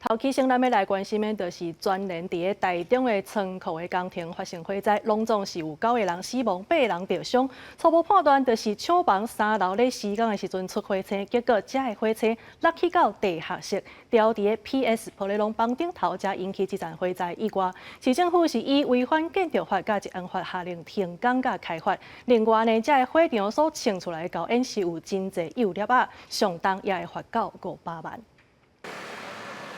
頭起先，咱欲來關心的，就是全聯佇咧台中的倉庫的工程發生火災，攏總是有九個人死亡，八個人著傷。初步判斷就是廠房三樓咧施工的時陣出火星，結果這个火星落去到地下室，牢佇咧 PS 玻璃籠房頂頭，才引起這場火災意外。市政府是以違反建築法佮治安法下令停工佮開罰。另外呢，這个火場所衝出來的厚煙是有真濟幼粒仔，上重也會罰到500萬。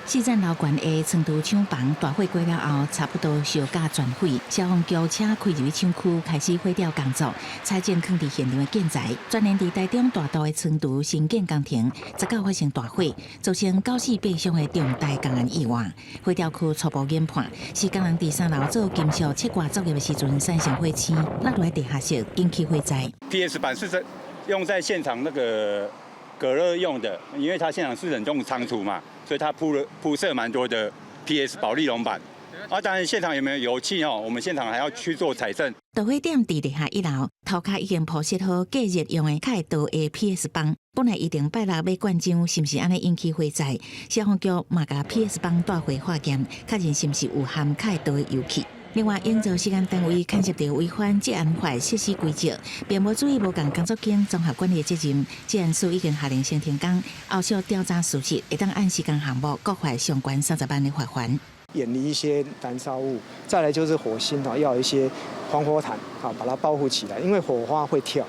四層樓懸的倉儲廠房大火過了後，差不多燒甲全毀。消防局車開入去廠區，開始火調工作，採證囥佇現場的建材。全聯佇台中大肚的倉儲新建工程，19發生大火，造成九死八傷的重大工安意外。火調區初步研判，是工人佇三樓做金屬切割作業的時陣產生火星，落來地下室引起火災。 PS 板是在用在現場那個隔熱用的，因為它現場是冷凍倉儲嘛。所以它鋪設蠻多的 PS 保麗龍板，啊，當然現場有沒有油氣哦？我們現場還要去做採證。導火點佇地下一樓，塗跤已經鋪設好隔熱用的較會導的 PS 板，本來預定拜六欲灌漿，是毋是按呢引起火災？消防局嘛共 PS 板帶回化驗，確認是毋是有含較會導的油氣。另外，營造施工單位牽涉著違反職安法實施規則，並無注意無仝工作間綜合管理的責任，職安署已經下令先停工，後續調查屬實，會當按施工項目各罰相關30萬的罰鍰。遠離一些燃燒物，再來就是火星啊，要有一些防火毯啊，把它包覆起來，因為火花會跳，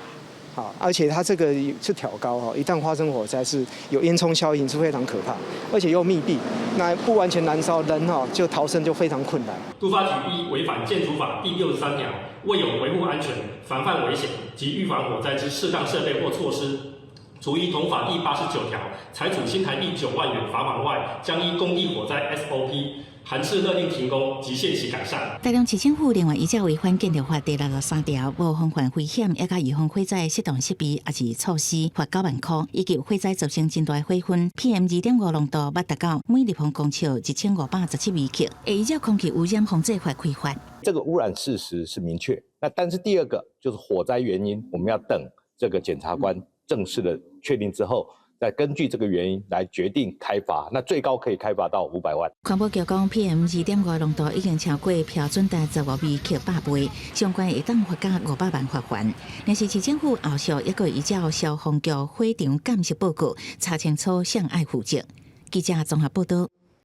好，而且它這個是挑高哈，一旦發生火災是有煙囪效應，是非常可怕，而且又密閉，那不完全燃燒，人哈就逃生就非常困難。都發局依違反建築法第63條，未有維護安全、防範危險及預防火災之適當設備或措施，除依同法第89條，裁處新台幣9萬元罰鍰外，將依工地火災 SOP 函飭勒令停工及限期改善。台中市政府另外依照違反建築法第63條，無防範危險，抑佮預防火災適當設備抑是措施，罰9萬箍，以及火災造成真大火熏，PM 2.5濃度捌達到每立方公尺1517微克，會依照空氣污染防治法開罰。這個污染事實是明確，那但是第二個就是火災原因，我們要等這個檢察官正式的確定之後，再根據這個原因來決定開罰，那最高可以開罰到500萬。環保局講，PM 2.5濃度已經超過標準值15微克100倍，相關會當罰到500萬罰鍰。若是市政府後續抑閣依照消防局火場鑑識報告查清楚，誰愛負責。記者綜合報道。